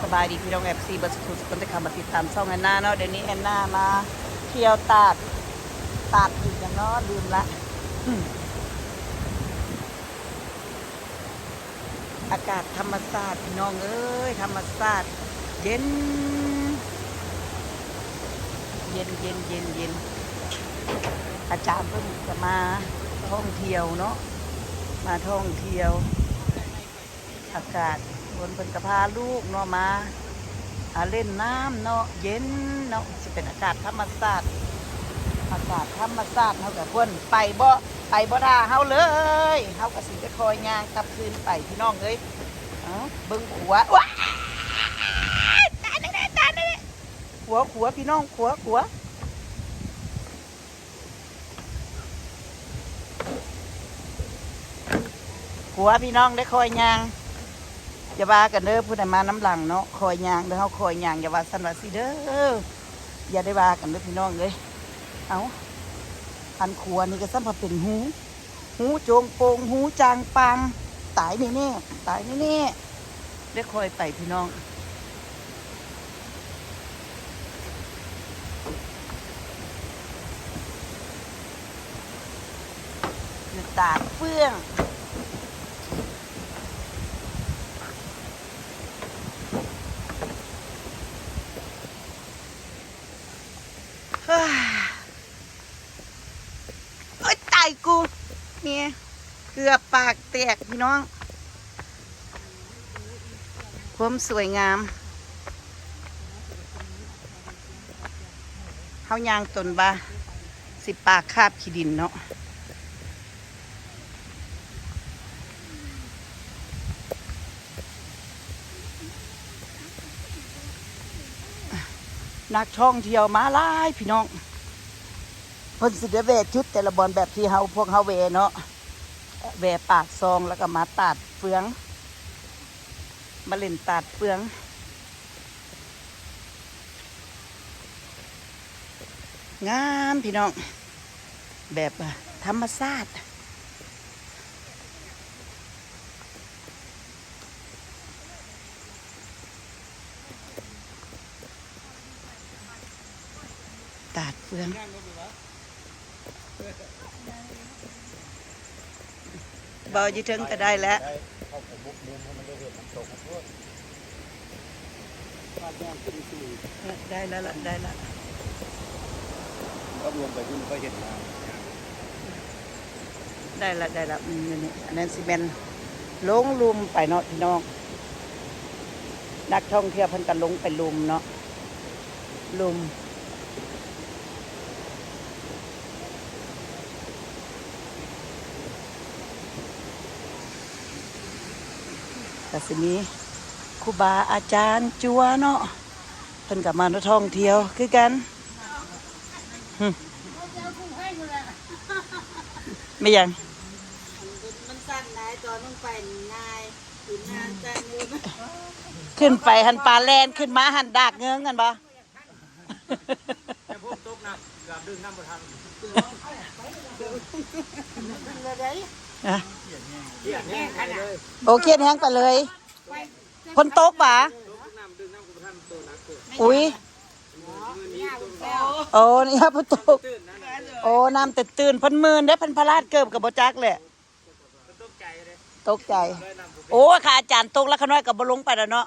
ສະບາຍດີພີ່ນ້ອງ ເອັຟຊີ ເບິດສຸກໆ ທຸກຄົນທີ່ເຂົ້າມາຕິດຕາມຊ່ອງແອນນາເນາະ. ດຽວນີ້ແອນນາມາທ່ຽວຕາດ ຕາດອີກຫຍັງເນາະ ລືມລະ. ອາກາດທຳມະຊາດພີ່ນ້ອງເອີຍ ທຳມະຊາດເຢັນ ເຢັນ ເຢັນ ເຢັນ ເຢັນ. ອາຈານເພິ່ນຈະມາທ່ອງທ່ຽວເນາະ ມາທ່ອງທ່ຽວ ອາກາດ ເພິ່ນ ເພິ່ນກໍພາລູກເນາະ ມາ ອາ ເລ່ນນ້ຳເນາະ ເຢັນເນາະ ຊິເປັນອາກາດທຳມະຊາດ ອາກາດທຳມະຊາດ. ເຮົາກໍ ເພິ່ນ ໄປບໍ່ ໄປບໍ່ຖ້າເຮົາເລີຍ ເຮົາກໍຊິໄດ້ຄ່ອຍຍ່າງກັບຄືນໄປພີ່ນ້ອງເອີຍ. ເອົ້າ ເບິ່ງຂົວ ວ້າຍ ຕາຍແນ່ໆ ຕາຍແນ່ໆ ຂົວ ຂົວ ພີ່ນ້ອງ ຂົວ ຂົວ. ຂົວ ພີ່ນ້ອງ ໄດ້ຄ່ອຍຍ່າງ ຢ່າວ່າກັນເດີ ຜູ້ໃດມານຳຫຼັງເນາະ ຄ່ອຍຍ່າງເດີ ເຮົາຄ່ອຍຍ່າງ ຢ່າວ່າຊັ້ນວ່າຊີ້ເດີ ຢ່າໄດ້ວ່າກັນເດີພີ່ນ້ອງເອີຍ. ເອົ້າ ອັນຂົວນີ້ກໍສ່ຳພະເປັນຮູ ຮູໂຈງໂປ່ງ ຮູຈາງປາງ ຕາຍແນ່ໆ ຕາຍແນ່ໆ. ໄດ້ຄ່ອຍໄປພີ່ນ້ອງ ຢູ່ຕາດເຟືອງ. ໂອ້ຍ ຕາຍກູ ເມຍ ເກືອບປາກແຕກພີ່ນ້ອງ. ຄວາມສວຍງາມ ເຮົາຍ່າງຈົນວ່າຊິປາກຄາບຂີ້ດິນເນາະ. ນັກທ່ອງທ່ຽວມາຫຼາຍພີ່ນ້ອງ ເພິ່ນຊິໄດ້ແວ່ຈຸດແຕ່ລະບ່ອນແບບທີ່ເຮົາ ພວກເຮົາແວ່ເນາະ ແວ່ປາກຊ່ອງ ແລ້ວກໍມາຕາດເຟືອງ ມາຫຼິ້ນຕາດເຟືອງ. ງາມພີ່ນ້ອງ ແບບວ່າທຳມະຊາດ ຕາດເຟືອງ. ເວົ້າຢູ່ເທິງກໍໄດ້ແຫຼະ ໄດ້ ເຂົ້າໄປບຸກມຸມໃຫ້ມັນໄດ້ເຫັນນ້ຳຕົກ. ໄດ້ແລ້ວລະ ໄດ້ລະ ກໍລວມໄປພຸ້ນກໍເຫັນນະ ໄດ້ລະ ໄດ້ລະ. ອືມ ນີ້ ອັນນັ້ນຊິແມ່ນລົງລຸ່ມໄປເນາະພີ່ນ້ອງ ນັກທ່ອງທ່ຽວເພິ່ນກໍລົງໄປລຸ່ມເນາະ ລຸ່ມ. ກໍຊິມີຄູບາອາຈານຈົວເນາະ ເພິ່ນກໍມາທ່ອງທ່ຽວຄືກັນ. ຫຶ ແມ່ນຫຍັງ? ມັນສັ່ນຫຼາຍ ຕອນລົງໄປງ່າຍ ຂຶ້ນມາສັ່ນຢູ່ ຂຶ້ນໄປຫັ້ນປາແລ່ນ ຂຶ້ນມາຫັ້ນດາກເງິງຫັ້ນບໍ່? ແຕ່ຝົນຕົກໜັກ ເກືອບດຶງນ້ຳບໍ່ທັນ ອະ ໂອ້ ຂຽດແຮງໄປເລີຍ ຝົນຕົກຫວາ? ອຸ້ຍ ໂອ້ ນີ້ຝົນຕົກ ໂອ້ ນ້ຳຕື້ນໆ ເພິ່ນມື່ນເດ້ ເພິ່ນພະລາດເກີບກໍບໍ່ຈັກແຫຼະ. ຕົກໃຈ ໂອ້ ຄັນອາຈານຕົກແລ້ວ ຂ້ານ້ອຍກໍບໍ່ລົງໄປແລ້ວເນາະ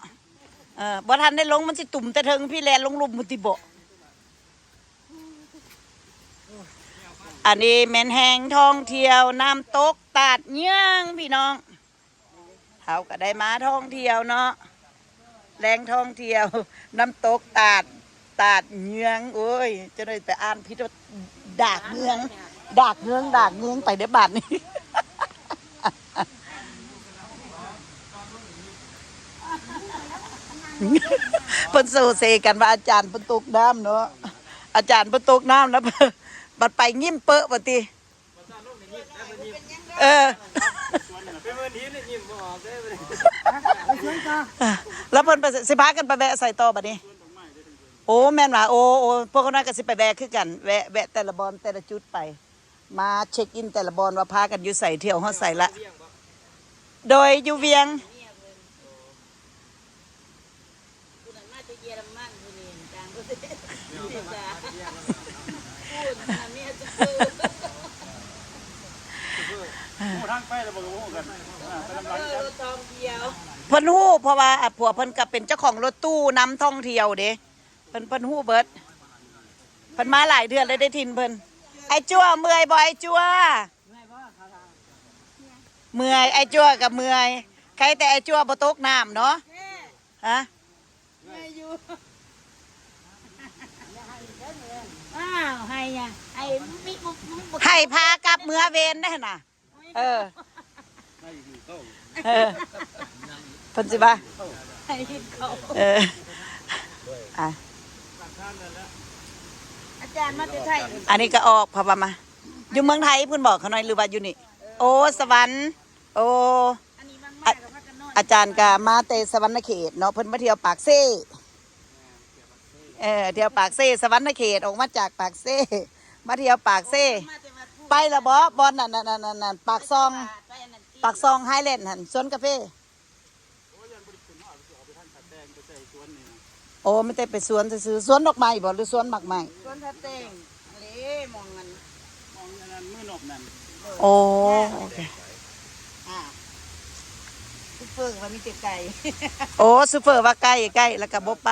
ເອີ ບໍ່ທັນໄດ້ລົງ ມັນຊິຕຸ່ມແຕ່ເທິງພີ້ ແລ່ນລົງລຸ່ມພຸ້ນຕິເບາະ. ອັນນີ້ແມ່ນແຫຼ່ງທ່ອງທ່ຽວນ້ຳຕົກຕາດເຍືອງ ພີ່ນ້ອງ ເຮົາກໍໄດ້ມາທ່ອງທ່ຽວເນາະ. ແຫຼ່ງທ່ອງທ່ຽວນ້ຳຕົກຕາດ ຕາດເຍືອງ ໂອ້ຍ ຈະໄດ້ໄປອ່ານຜິດວ່າ ດາກເງືອງ ດາກເງືອງ ດາກເງືອງ ໄປເດີ້ບາດນີ້. ເພິ່ນໂຊເຊກັນວ່າອາຈານເພິ່ນຕົກນ້ຳເນາະ ອາຈານເພິ່ນຕົກນ້ຳແລ້ວ ບັດໄປຍິ້ມເປິະ ບັດຕິ ເອີ ແລ້ວເພິ່ນໄປ ຊິພາກັນໄປແວະໃສຕໍ່ບັດນີ້? ໂອ້ ແມ່ນຫວາ? ໂອ້ ໂອ້ ພວກຂ້ານ້ອຍກໍຊິໄປແວະຄືກັນ ແວະ ແວະແຕ່ລະບ່ອນແຕ່ລະຈຸດໄປ ມາເຊັກອິນແຕ່ລະບ່ອນວ່າພາກັນຢູ່ໃສ ທ່ຽວຮອດໃສລະ. ໂດຍ ຢູ່ວຽງ. ເພິ່ນຮູ້ ເພາະວ່າ ອາ ຜົວເພິ່ນກໍເປັນເຈົ້າຂອງລົດຕູ້ນຳທ່ອງທ່ຽວເດ້ ເພິ່ນ ເພິ່ນຮູ້ເບິດ ເພິ່ນມາຫຼາຍເທື່ອແລ້ວເດ້ຖິ່ນເພິ່ນ. ອ້າຍຈົວເມື່ອຍບໍ່? ອ້າຍຈົວເມື່ອຍ ອ້າຍຈົວກໍເມື່ອຍ ໃຄແຕ່ອ້າຍຈົວບໍ່ຕົກນ້ຳເນາະ. ຮະ ເມື່ອຍຢູ່ ອ້າວ ໄຫ້ຫຍັງ ໄຫ້ມີ ໄຫ້ພາກັບເມືອເວນໄດ້ຫັ້ນນະ. ເອີ ເອີ ເພິ່ນຊິວ່າ ໃຫ້ກິນເຂົ້າ ເອີ ອາ ອາຈານມາແຕ່ໄທ ອັນນີ້ກໍອອກ ເພາະວ່າມາຢູ່ເມືອງໄທພຸ້ນບໍ ຂະນ້ອຍ ຫຼືວ່າຢູ່ນີ້? ໂອ້ ສະຫວັນ ໂອ້ ອາ ອາຈານກໍມາແຕ່ສະຫວັນນະເຂດເນາະ ເພິ່ນມາທ່ຽວປາກເຊ. ເອີ ທ່ຽວປາກເຊ ສະຫວັນນະເຂດ ອອກມາຈາກປາກເຊ ມາທ່ຽວປາກເຊ. ໄປລະບໍ? ບ່ອນນັ້ນ ນັ້ນ ນັ້ນ ນັ້ນ ປາກຊ່ອງ ປາກຊ່ອງໄຮແລນຫັ້ນ ສວນກາເຟ. ໂອ້ ມີແຕ່ໄປສວນຊື່ໆ. ສວນດອກໄມ້ບໍ ຫຼືສວນໝາກໄມ້? ສວນທ່າແຕງ. ອັນນີ້ ໝ່ອງອັນ ໝ່ອງອັນນັ້ນ ມືນົບນັ້ນ. ໂອ້ ໂອເຄ ອ່າ ຊູເຟີວ່າມີແຕ່ໄກ່. ໂອ້ ຊູເຟີວ່າໄກ່ ໄກ່ ແລ້ວກໍບໍ່ໄປ.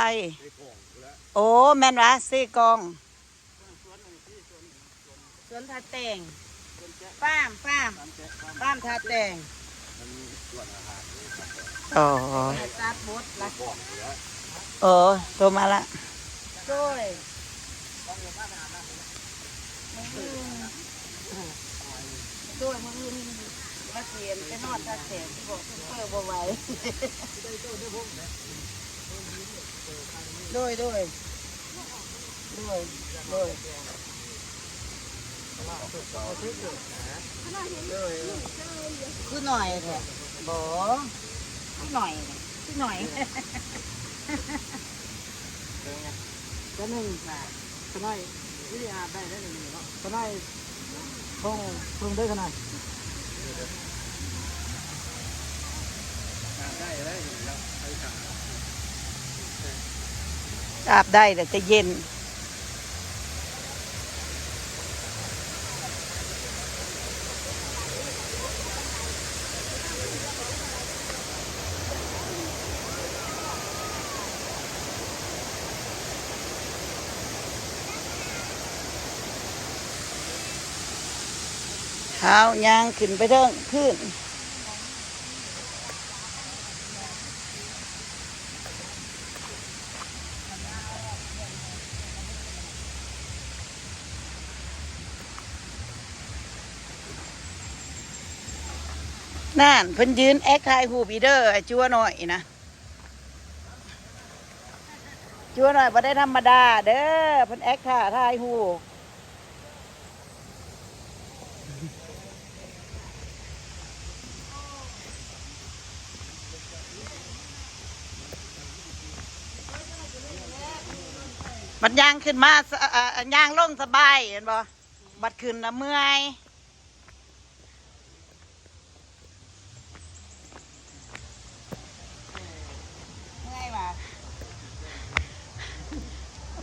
ໂອ້ ແມ່ນຫວາ? ເຊກອງ ສວນທ່າແຕງ ຟາມ ຟາມ ຟາມທ່າແຕງ. ອໍ ຕັດບົດລະ. ເອີ ໂທມາລະ. ໂດຍ ມື້ອື່ນ ໂດຍ ມື້ອື່ນວ່າຊິໄປຮອດທ່າແຂກ ຊິບອກເພິ່ນເປີບໍ່ໄຫວ. ໂດຍ ໂດຍ ໂດຍ ໂດຍ ໂດຍ ຄືໜ້ອຍແທ້ ບໍ່ ຄືໜ້ອຍ ຄືໜ້ອຍ ເປັນຫຍັງ? ໂຕໜຶ່ງ ຂະນ້ອຍ ນີ້ອາບໄດ້ເດີເນາະ ຂະນ້ອຍ ເບິ່ງ ເບິ່ງເດີຂະນ້ອຍ ອາບໄດ້ເລີຍ ອາບໄດ້ແຫຼະ ແຕ່ເຢັນ. ທ້າວຍ່າງຂຶ້ນໄປເທິງພື້ນ. ນັ້ນ ເພິ່ນຢືນແອັກຖ່າຍຮູບອີ່ເດີ ໄອ້ຈົວນ້ອຍນະ. ຈົວນ້ອຍບໍ່ໄດ້ທຳມະດາເດີ ເພິ່ນແອັກທ່າຖ່າຍຮູບ. ບັດຍ່າງຂຶ້ນມາ ສະ ອາ ອາ ຍ່າງລົງສະບາຍ ເຫັນບໍ່? ບັດຂຶ້ນນະເມື່ອຍ. ເມື່ອຍຫວາ?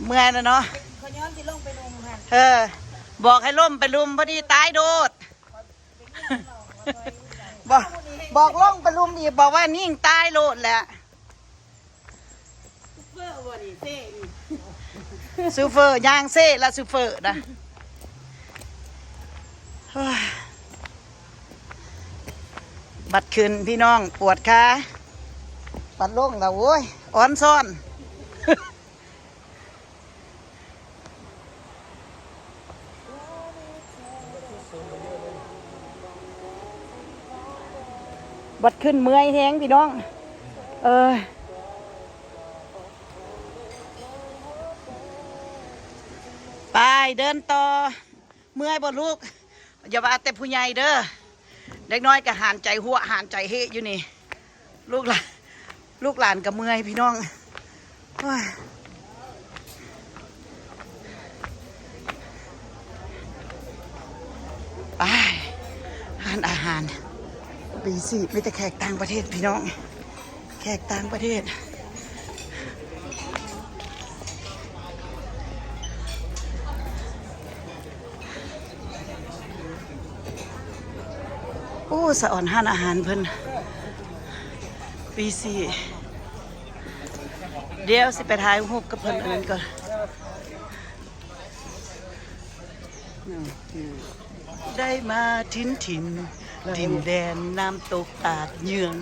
ເມື່ອຍແລ້ວເນາະ ຂ້ອຍຍ້ອນຊິລົງໄປລຸ່ມຫັ້ນ ເອີ ບອກໃຫ້ລົງໄປລຸ່ມ ພໍດີຕາຍໂດດ ບອກ ບອກລົງໄປລຸ່ມອີກ ບອກວ່າຍິງຕາຍໂລດແຫຼະ. ຊູເຟີບໍ່ນີ້ ເຊນີ້ ຊູເຟີຍ່າງເຊລະ ຊູເຟີນະ. ໂອ້ຍ ບັດຂຶ້ນພີ່ນ້ອງປວດຂາ ບັດລົງລະ ໂອ້ຍ ອ່ອນຊ້ອນ. ບັດຂຶ້ນເມື່ອຍແຮງພີ່ນ້ອງເອີຍ. ໄປເດີນຕໍ່. ເມື່ອຍບໍ່ລູກ? ຢ່າວ່າແຕ່ຜູ້ໃຫຍ່ເດີ ເດັກນ້ອຍກໍຫານໃຈຫົວ ຫານໃຈເຮຢູ່ນີ້. ລູກຫຼານ ລູກຫຼານກໍເມື່ອຍພີ່ນ້ອງ. ໂອ້ຍ ໄປ ຮ້ານອາຫານ ບີຊີ ມີແຕ່ແຂກຕ່າງປະເທດພີ່ນ້ອງ ແຂກຕ່າງປະເທດ. ໂອ້ ສະອອນຮ້ານອາຫານເພິ່ນ ບີຊີ ດຽວຊິໄປຖ່າຍຮູບກັບເພິ່ນອັນນັ້ນກ່ອນ. ໄດ້ມາຖິງຖິ່ນ ດິນແດນນ້ຳຕົກຕາດເຍືອງ.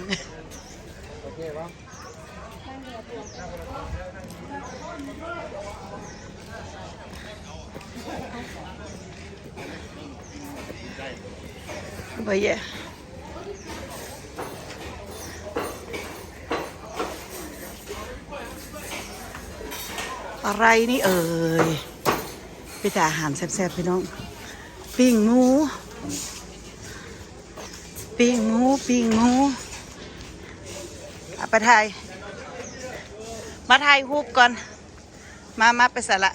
ອາໄລນີ້ເອີຍ ມີແຕ່ອາຫານແຊບໆ ພີ່ນ້ອງ ປີ້ງໝູ ປີ້ງໝູ ປີ້ງໝູ ເອົາໄປຖ່າຍ ມາຖ່າຍຮູບກ່ອນ ມາ ມາ ໄປໃສລະ?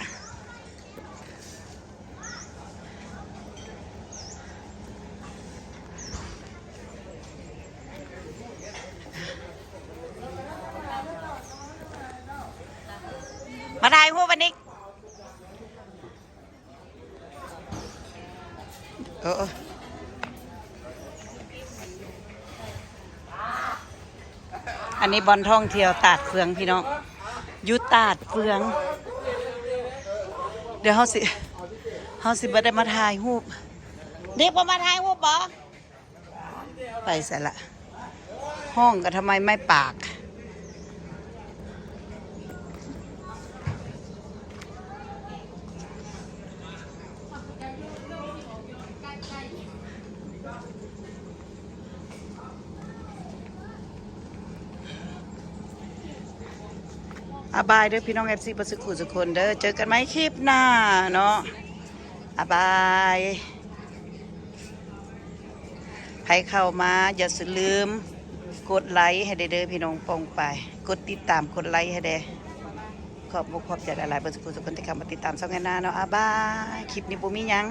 ມາຖ່າຍຮູບອັນນີ້ ເອີ ອັນນີ້ບ່ອນທ່ອງທ່ຽວຕາດເຟືອງພີ່ນ້ອງ ຢູ່ຕາດເຟືອງ. ດຽວເຮົາຊິ ເຮົາຊິບໍ່ໄດ້ມາຖ່າຍຮູບ ເດັກບໍ່ມາຖ່າຍຮູບບໍ່? ໄປໃສລະ? ຮ້ອງກະທຳໄມໄມ້ປາກ. ອາບາຍເດີພີ່ນ້ອງ ເອັຟຊີ ເບິດສຸຂູສຸຄົນເດີ ເຈີກັນໃໝ່ຄລິບໜ້າເນາະ ອາບາຍ. ໃຜເຂົ້າມາຢ່າລືມກົດໄລໃຫ້ແດ່ເດີພີ່ນ້ອງປ້ອງປາຍ ກົດຕິດຕາມ ກົດໄລໃຫ້ແດ່. ຂອບອົກຂອບໃຈຫຼາຍໆ ເບິດສຸຂູສຸຄົນທີ່ເຂົ້າມາຕິດຕາມຊ່ອງແອນນາເນາະ ອາບາຍ. ຄລິບນີ້ບໍ່ມີຫຍັງ.